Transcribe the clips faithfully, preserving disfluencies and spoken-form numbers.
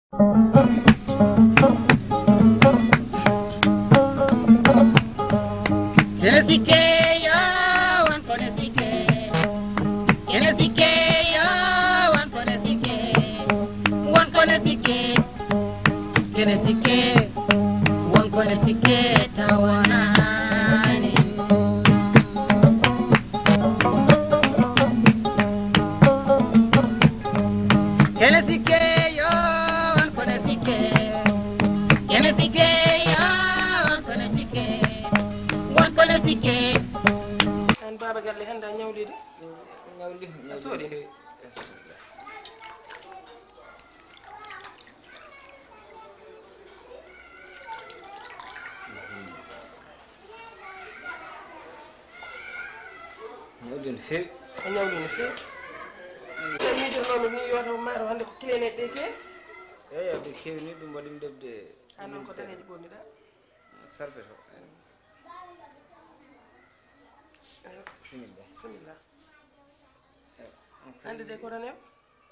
Kene sikke yo, wan kone sikke. Kene sikke yo, wan kone sikke. Wan kone sikke. Kene sikke. Wan kone sikke tawanani. Kene sikke yo, wan kone sikke. Kene sikke yo, wan kone sikke. Wan kone sikke. An baba galle hannde a ñawlii de? Ñawli. A soodi? Ñawli no feewi. A ñawli no feewi. Tan miijotonoomi ni yo taw maaro hannde ko kileneeɓe ɓe keewi. Eeyi, ɓe keewi ni, ɗum waɗi mi ɗeɓde. A non ko daneeji ɓonniɗa? Sarfeto. Bisimilla. Bisimilla. Hannde de ko ranew?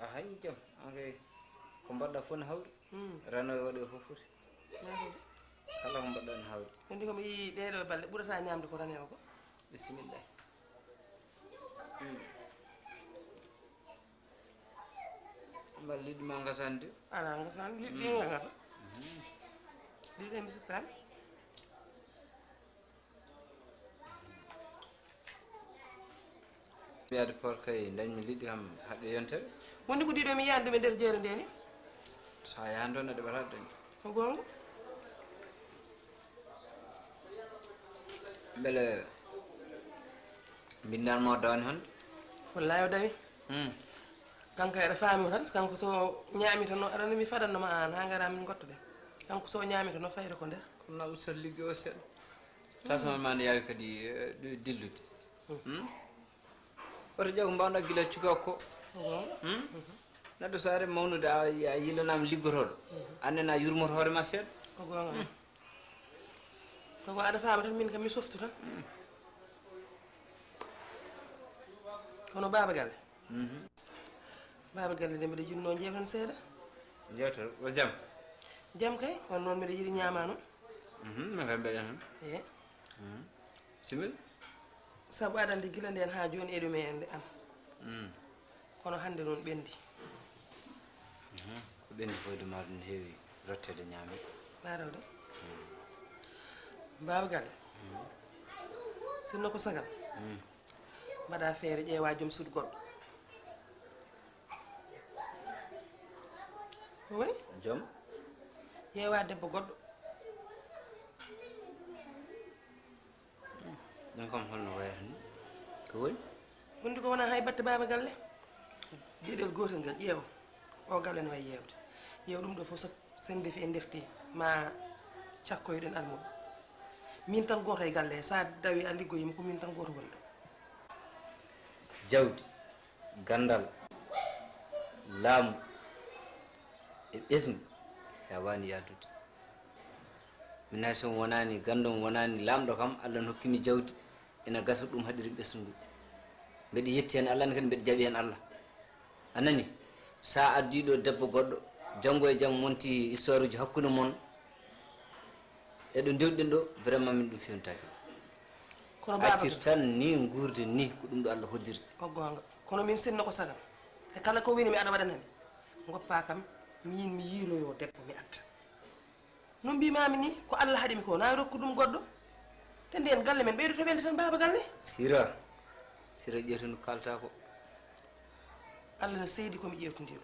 A hay jam, an kay ko mbaɗɗa fof ne hawri. Hmm. Rano e waɗe fof foti. Kala ko mbaɗɗa ne hawri. Andi ko mi yii ɗee ɗoo balɗe ɓurata ñaamde ko ranewo ko. Bisimilla. Hmm. Mbal liɗɗi ma ngasani de? Ala ngasani, liɗɗi ɗi nga ngasa. Hmm. Liɗɗi ɗe mi sikkani. Mbiyaade Pool kay, dañmi liɗɗi kam haɗe yontere. Wonde ko ɗiɗo mi yiyani ɗum e nder jeere nde ni? So a yahan ɗon, a ɗeɓata dañde. Ko goonga. Mbele mbindanma o dawani hannde? Wallahi o dawi. Hmm. Kanko eɗa faami o tan, kanko so ñaami tan o aɗa mi fadanno ma aan, haa ngara min ngottoɗen. Kanko so ñaami tan o fayda ko nder. Kono na ustat ligge o seeɗa. Tasma ma ne yaawi kadi, eh, dillude. Hmm? Woto ƴeew ko mbawɗa gila cuka ko. Ko goonga. Hmm? Neɗɗo so ari mawnude, a, a yilanaama liggotooɗo. Annene a yurmoto hoore ma seeɗa. Ko goonga. Hmm. Ko goonga, aɗa faama tan, min kam mi softu tan. Hmm. Kono baaba galle. Mhm. Baaba galle de, mbiɗa jinnoo njeewten seeɗa. Njeewten, ko jam? Jam kay, kono noon mbiɗa yiɗi ñaamaano. Mhm, min kay mbeɗen heen. Eey. Mhm. Simil. Sabu aɗa anndi gila ndeen haa jooni eɗum e annde am. Mm. Kono hannde noon ɓenndi. Mhm. Ko ɓenndi fof de maa ɗum heewi rotteede ñaame. Maa ɗo de. Mm. Baaba galle. Mm. Sinno ko sagal. Mm. Mbaɗa feere ƴeewa joom suudu goɗɗo. Ko woni? Joom? Ƴeewa debbo goɗɗo. Ɗum kam holno wayata ni? Ko woni? Wonde ko wona hay batte baaba galle. Geɗel gootel ngal ƴeewa. O galle no wayi yeewde. Ƴeew ɗum ɗo fof so, sen defi en defti ma cakkoyɗen almuɓe. Min tan gooto e galle he, sa dawi a liggoyima ko min tan gooto woni ɗo. Jawdi, ganndal, laamu e ɓesngu heewaani yaadude. Min hay so mi wonaani ganndo, mi wonaani laamɗo kam, Allah no hokkimi jawdi, ina gasa ɗum haɗiri ɓesngu. Mbeɗa yetti heen Allah ne kadi, mbeɗa jaɓi heen Allah. A nani? Sa addi ɗo debbo goɗɗo, janngo e jam monti histoire uji hakkunde mon. E ɗo ndewɗen ɗo, vraiment min ɗum fewntaaki. Kono baaba Accir kam tan ni nguurden ni, ko ɗum ɗo Allah hoddiri. Ko goonga. Kono min sinno ko sagal. Te kala ko wini mi aɗa waɗanami. Ngoppa kam, min mi yiiloyo debbo mi adda. No mbimami ni, ko Allah haɗimi ko, na rokku ɗum goɗɗo. Te nden galle men ɓeydoto welde tan baaba galle. Sira, Sira ƴeewte no kalta ko. Allah no seydi ko mi ƴeewtondiro.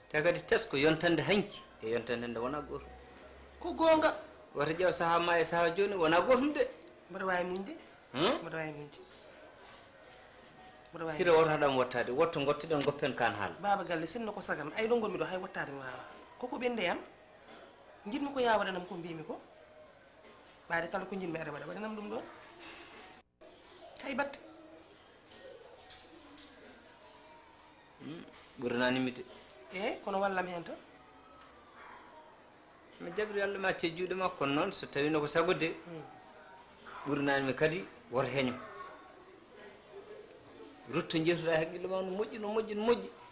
Te kadi tesko yontande hanki e yontande nde wona gooto. Ko goonga. Wata ƴeew sahaa ma e sahaa jooni wona gootum de. Mboɗo waawi muñde. Hmm? Mboɗo waawi muñde. Mboɗo waawi Sira muñde. Wota ɗam wattaade, wotto ngottoɗen ngoppen kan haala. Baaba galle, sinno ko sagal, ay ɗo ngonmi ɗo, hay wattaade mi waawa. Koko ɓende yam, njiɗmi ko yaa waɗanam ko mbimi ko. Ɓaade kala ko njiɗmi aɗa waɗa, waɗanam ɗum ɗo. Hay batte. Hmm, ɓurananimi de. Eey, kono wallam heen tan. Mi jaɓri Allah mi acci e juuɗe makko, kono noon so tawino ko sago de, hmm, ɓurananimi kadi woto heño. Rutto njeetoɗa e haqqille ma no moƴƴi, no moƴƴi, no moƴƴi.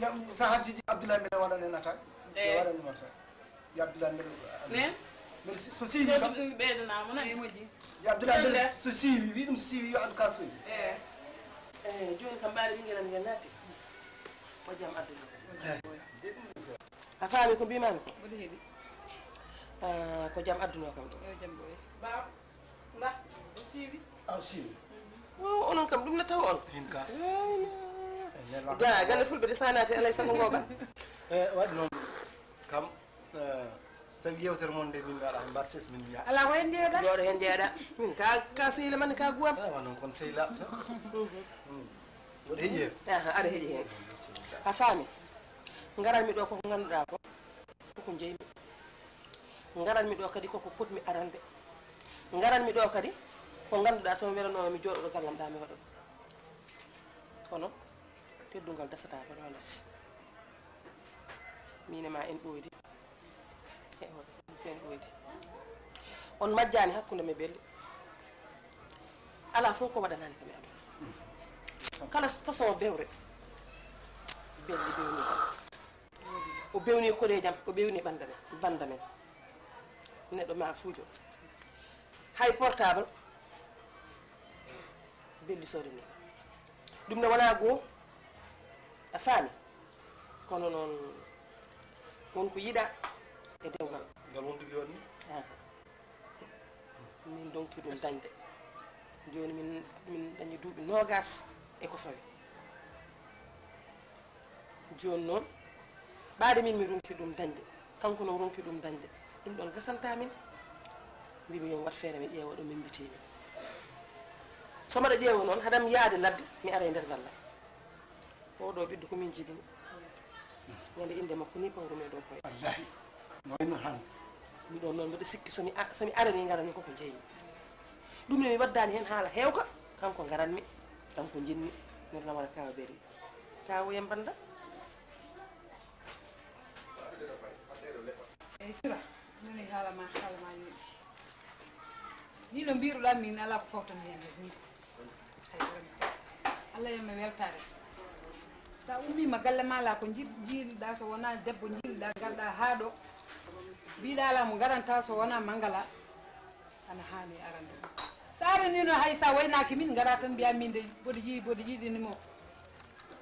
Yam sa hajjiji Abdoulaye mbiɗa waɗan en attaque. Eyi. Waɗan en attaque. Yo Abdoulaye mbiɗa. Ne? Mbiɗa si- so siiwi kam. Ɓeydanamo na. Yo Abdoulaye mbiɗa so siiwi wi ɗum so siiwi yo addu kasoji. Eyi. Eyi, joni kam mbaɗa ɓinguel am ngel naati. Ko jam adduno. A faami ko mbimami? Mboɗo heeɗi. Ah, ko jam adduno kam ɗo. Yo jam ɓoye. Ba. Nga, o siiwi. Aw siiwi. O onon kam ɗum na taw on. Hin gas. Da gande fulɓe de sanate alay sago ngoɓa. E waɗi noon kam. So tawi yewtere mon nde min mbaɗa mbar ses min mbiya. Ala ko hen jeeɗa. Jooɗo hen jeeɗa. Min ka ka sehila man ka guwam. Awa noon kon sehila. Mboɗo heeƴi hen. Aha, aɗa heeƴi hen. A faami. Ngaranmi ɗo koko ngannduɗaa ko koko jeymi. Ngaranmi ɗo kadi koko potmi arande. Ngaranmi ɗo kadi ko ngannduɗaa so mi welanooma mi jooɗoɗo gallam ɗa mi waɗa ɗum. Kono teddungal dasata ko ɗo ndati. Min e ma en ɓooydi. E on en ɓooydi. On majjaani hakkunde me belli. Alaa fof ko waɗanaani kam e aduna. Kala façon bewre belli bewni kam. O bewni koɗeejam, o bewni ɓannda men, bannda men. Neɗɗo ma fuujo. Hay portable belli soodani kam. Ɗum ne wona goo. A faami? Kono noon, won ko yiɗaa e dewgal. Ngal wondude on ni? Ah. Min donki ɗum dañde. Jooni min, min dañi duuɓi noogaas e ko fawi. Jooni noon, ɓaade min mi ronki ɗum dañde, kanko noon ronki ɗum dañde. Ɗum ɗoon gasanta min. Mbimi yo mi wat feere mi ƴeewa ɗo min mbitiimi. So mbaɗa ƴeewa noon, haɗam yaade ladde, mi ara e nder galle. Oo ɗoo ɓiɗɗo ko min jibini. Ñande innde makko ni, pawru meɗen koye. Wallaahi. No wayno han. Ɗum ɗoon noon, mbeɗa sikki so mi a-, so mi arani ngarani koko njeymi. Ɗum ne mi waddaani heen haala heewka, kanko ngaranmi, kanko njinmi, mi rona wona kawa beri. Kawa yam banda. Eyi sira, nani haala ma, haala ma neɗɗi. Ni no mbiruɗaa min alaa ko fawtani heen hay huunde. Hay dara. Allah yo mi weltaare. Sa ummiima galle ma alaa ko nji-, njiiluɗaa so wonaa debbo njiiluɗaa ngarɗaa haa ɗo. Mbiɗaa alaa mo ngaranta so wonaa Mangala. Ana haani arande. Sa arani no hay sa waynaaki min ngara tan mbiyaa min de mboɗo yiyi mboɗo yiɗini mo.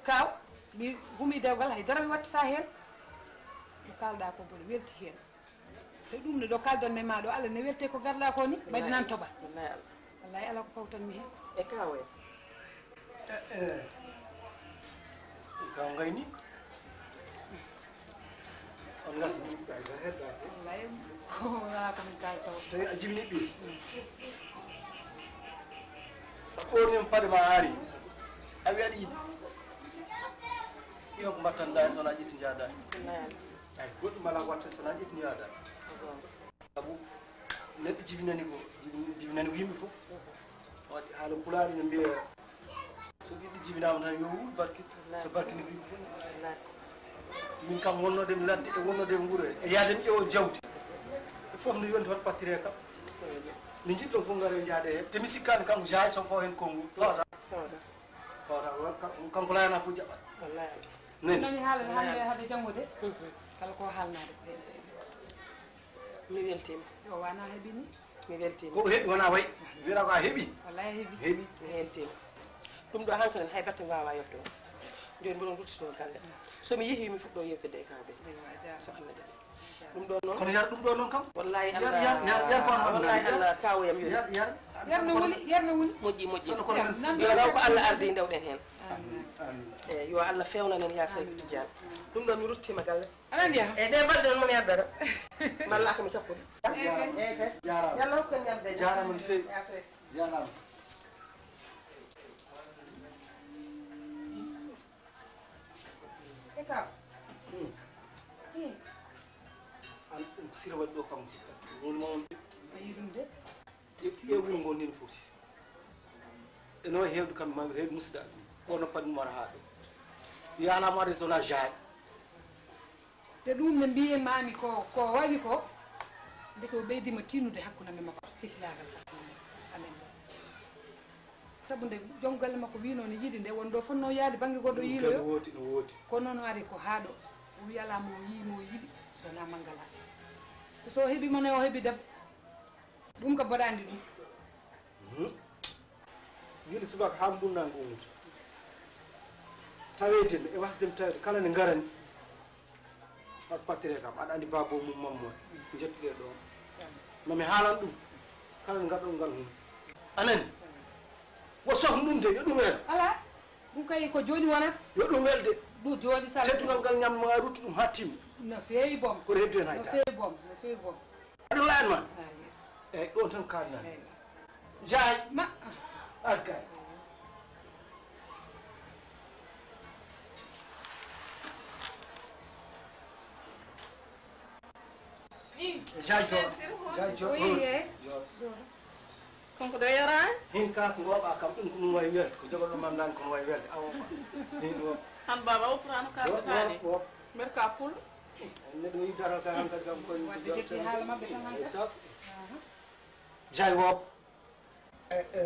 Kaw mi humi dewgal hay dara mi wattata heen. Ko kaalɗaa ko mboɗo welti heen. Te ɗum ne ɗo kaldan mi ma ɗo Allah ne welte ko garɗa ko ni mbaydi nan toɓa. Wallahi Allah. Wallahi Allah ko fawtan mi heen. E kawoya. Eh, eh. Kaw ngayni. On ngasni. Wallahi ko wala ko min kal taw. Tawi a jibini ɗum. A ɓorni on paɗe ma a ari. A wi aɗa yiɗi. Ɗiyo ko mbattanɗa hen so wona ƴetti njaada. Wallahi. Ay, goɗɗum alaa ko watta so wonaa ƴetti njaada. Sabu neɗɗo jibinani ko, jibin-, jibinani ko yimɓe fof. Waɗi haala pulaar ina mbiya, so ɓiɗɗo jibinaama tan yo wuur barke, so barke ne ko yimɓe fof. Min kam wonnode mi ladde e wonnode mi wuro e yaade mi ƴeewa jawdi. E fof nde yonti hoto ɓattire kam. Nde njiɗɗon fof ngare njaade heen. Te mi sikkaani kanko Jaay so fof heen konngu. Fawata. Fawata. Fawata. Kanko laayana fof jaɓat. Wallahi. Nani? Nani haala ne hannde hade janngude. Kala ko haalnaade. Mi weltiima. Yo wana heɓi ni. Mi weltiima. Ko heɓi wona way. Wiyata ko a heɓi. Wallahi heɓi. Heɓi. Mi weltiima. Ɗum ɗo hanko nen hay batte waawa yetto. Jooni mboɗon ruttito galle. So mi yehi mi fuɗɗo yewtede e kawɓe. Ewa, jaaraama. So Allah jaɓi. Ɗum ɗo noon. Kono yar ɗum ɗo noon kam. Wallahi yar, Allah. Yar, yar, yar ko wallahi Allah kawoyam yo. Yar, yar. Yar no woni, yar no woni. Moƴƴi, moƴƴi. Kono, kono yar nan yo raw ko Allah ardi ndewɗen heen. Amin. Amin. Eyi, yo Allah fewnan en ya Seydou Tidiane. Ɗum ɗo mi ruttima galle. Aɗa anndi ha? Eyi, ɗe balɗe noon mami addata. Malla ko mi cappude. Eyi, kay. Eyi, kay. Jaaraama. Yalla hokku en ñande. Jaaraama no feewi. Ya Seydou. Jaaraama. E kaw. Hmm. Hmm. An ɗum sira waɗi ɗo kam. Woni ma on. A yi ɗum de. Ƴetti e wuro ngo nin foti. E no heewde kam ma heewde musidɗa. Ɓorno paɗi mo ara haa ɗo. Yaalama ari so wona jaay. Te ɗum ne mbiye mami ko, ko waɗi ko. Nde ko ɓeydima tinnude hakkunde men makko. Tekkilaagal hakkunde men. Amen. Sabu nde joom galle makko wino ne yiɗi nde, won ɗo fotno yaade bannge goɗɗo yiiloyo. No woodi, no woodi. Kono noon ari ko haa ɗo. O wi alaa mo yii, mo yiɗi, so wonaa Mangala. So, so heɓi mo ne, o heɓi debbo. Ɗum ko mboɗa anndi ɗum. Mhm. Gila subaka haa mbunnango ummuta. Taweede mi, e wasde mi taweede kala ne ngarani. Aɗa pattire kam, aɗa anndi baabo mum Mammoy, njettuɗe ɗo. Mami haalan ɗum, kala nde ngarɗon ngal hum. Anen, wo sohn ɗum de, yo ɗum wel. Alaa, ɗum kay ko jooni wonata. Yo ɗum wel de. Ɗum jooni sala. Teddungal ngal ñamma ruttu ɗum haa timmi. No feewi boom. Kono heddu hen hay no feewi boom, no feewi boom. Aɗa wala an man? Ayi. Eyi, ɗon tan kaarnaa. Eyi. Jaay. Ma. Arkay. Jaay joor. Jaay joor. Oui, eh. Joor. Kanko ɗo yoraani? Hin kaas ngooɓa kam ɗum ko ɗum wayi welde. Ko jogoɗo mam naan kono wayi welde. Awo. Hin wo. Han baba o purano ka taani. Wo, wo. Mbeɗa ka pul. Neɗɗo yi dara ka hankali kam koye. Wadde jetti haala maɓɓe tan hankali. Sa. Aha. Jaay wo. E, e,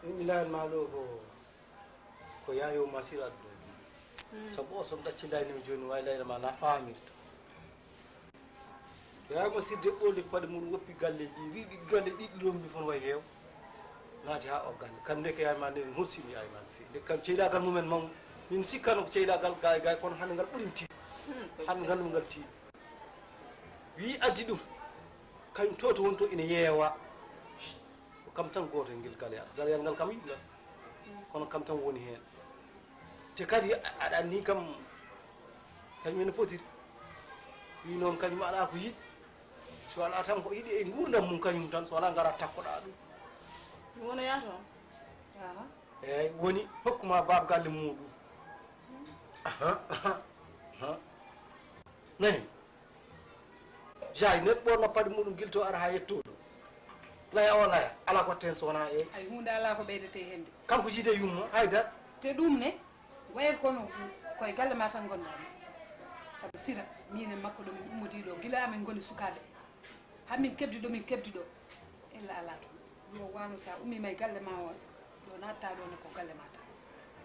mi layan ma ɗo ko, ko yayo masir addu. Mm. Sabu o son ɗacci layni mi joni way layna ma na famirta. Yayo masir de ɓolde paɗe mum woppi galle ɗi, riɗi galle ɗiɗi lombi fon way heew. Naati ha o galle. Kam ndeke yaay ma nde horsini yaay ma no fewi. Nde kam ceyɗagal mumen mawɗo. Min sikkano ko ceylagal gay gay, kono hannde ngal ɓurim tiiɗ. Hannde ngal ngal tiiɗ. Wi addi ɗum. Kañum to to woni to ina yeewa. Ko kam tan gooto e ngel galeyal. Galeyal ngal kam yiɗi ngal. Kono kam tan woni heen. Te kadi a-, aɗa anndi kam, kañum ene potiri. Wi noon kañum alaa ko yiɗi. So alaa tan ko yiɗi e nguurndam mum kañum tan, so alaa ngara takkoɗaa ɗum. Ɗum wona yaha toon. Aha. Eeyi, woni hokkuma baab galle muuɗum. Aha, aha, aha. Nani? Jaayi neɗɗo ɓorna paɗe muɗum gila to ara haa yetto ɗo. Laya o laya, alaa ko watta heen so wonaa eeyi. Hay huunde alaa ko ɓeydetee heen de. Kanko jiide yumma, haydara. Te ɗum ne, wayata kono koye galle ma tan ngonɗaa ni. Sabu sira, min e makko ɗo min ummodii ɗo, gila amin ngoni sukaaɓe. Haa min keɓdi ɗo min keɓdi ɗo. Ella alaa toon. Yo wano sa ummima e galle ma o, ɗo natta ɗo ne ko galle ma.